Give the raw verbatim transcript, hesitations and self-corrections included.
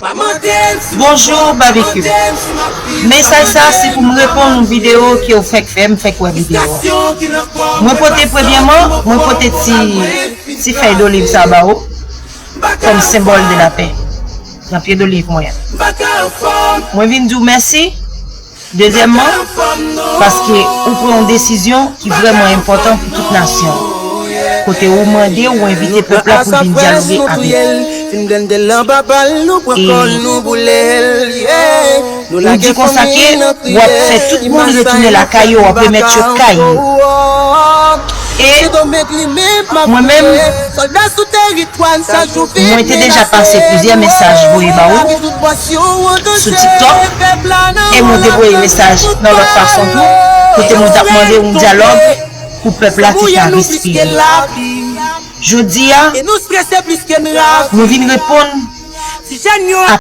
Bonjou, Babekyou. Mesaj sa se pou m reponn yon videyo ke w fèk fè, m fèk wè videyo a. Mwen pote, premyèman, mwen pote ti, ti fèy doliv sa ba ou kòm senbòl de lapè nan pye doliv mwen an. Mwen vin di w mèsi. Dezyèmman, paske ou pran yon desizyon ki vrèman enpòtan pou tout nasyon an, kote ou mande, ou envite pèp la pou l vin dyaloge avè w. E nou di konsa ke w ap fè tout moun retounen lakay yo, w ap remèt yo kay yo. E mwen menm, mwen te deja pase plizyè mesaj voye ba ou sou TikTok, e mwen te voye mesaj nan lòt fason tou, kote mwen t ap mande yon dyalòg pou pèp la te ka respire. Jodi a, mwen vin reponn a